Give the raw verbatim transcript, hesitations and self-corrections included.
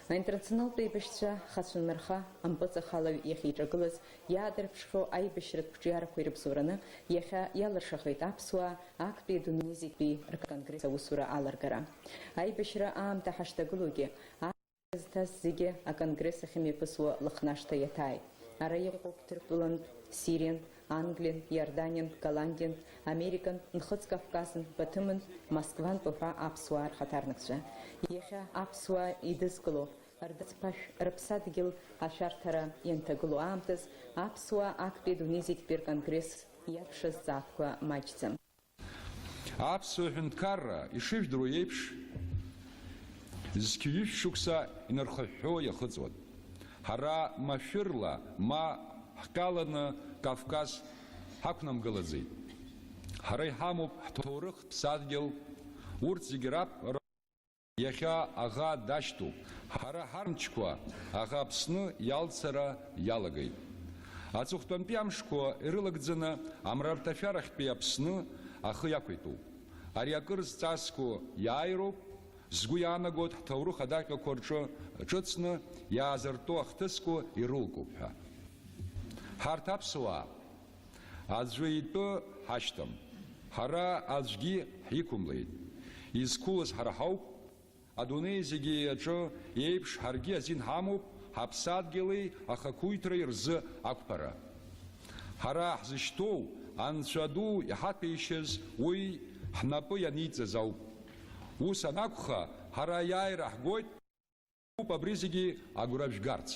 Аинтернационалтә еибашьцәа хацәынмырха ампыҵахалаҩ иахьиҿагылаз иаадырԥшхьоу аибашьратә қәҿиарақәа ирыбзоураны иахьа иалыршахеит аԥсуаа актәи адунеи зегьтәи рконгресс аусура аларгара. Аибашьра аамҭа ҳашҭагылоугьы, зҭаз зегьы аконгресс ахьымҩаԥысуа Лыхнашҭа иаҭааит. Ара иҟоуп Ҭырқәтәылантә, Сириантә, Англиантә, Иорданиантә, Голландиантә, Американтә, Нхыҵ Кавказынтә, Баҭымынтә, Москвантә уҳәа аԥсуаа рхаҭарнакцәа. Иахьа аԥсуаа идызкыло, рдацԥашә рыԥсадгьыл ашәарҭара ианҭагылоу аамҭаз, аԥсуаа актәи адунеи зегьтәи рконгресс иарԥшыз зҵаарақәа маҷӡам. Аԥсуа ҳәынҭқарра, ишыжәдыруа еиԥш, зқьи ҩышә шықәса инархыҳәҳәо иахыҵуан. Ҳара машәырла ма ҳкаланы Кавказ ҳақәнамгалаӡеит. Ҳара иҳамоуп ҳҭоурых, ҳԥсадгьыл, урҭ зегьы рап-, Иахьа аӷа дашьҭоуп. Ҳара ҳармчқәа аӷа Аԥсны иалцара иалагеит. Аҵыхәтәантәи амшқәа ирылагӡаны амрарҭашәарахьтәи Аԥсны ахы иақәиҭуп. Ари акыр зҵазкуа иааироуп, згәы иаанагоит ҳҭоурых адаҟьақәа рҿы ҿыцны иаазыртәо ахҭысқәа ирылкуп ҳәа. Ҳарҭ аԥсуаа аӡәы итәы ҳашьҭам. Ҳара аӡәгьы ҳиқәымлеит. Изқәылаз ҳара ҳауп. Адунеи зегьы аҿы еиԥш ҳаргьы азин ҳамоуп ҳаԥсадгьыли ахақәиҭреи рзы ақәԥара. Ҳара ҳзышьҭоу Анцәа ду иҳаҭәеишьаз уи ҳнапы ианиҵаз ауп. Ус анакәха, ҳара аиааира ҳгоит, абри зегьы агәра жәгарц.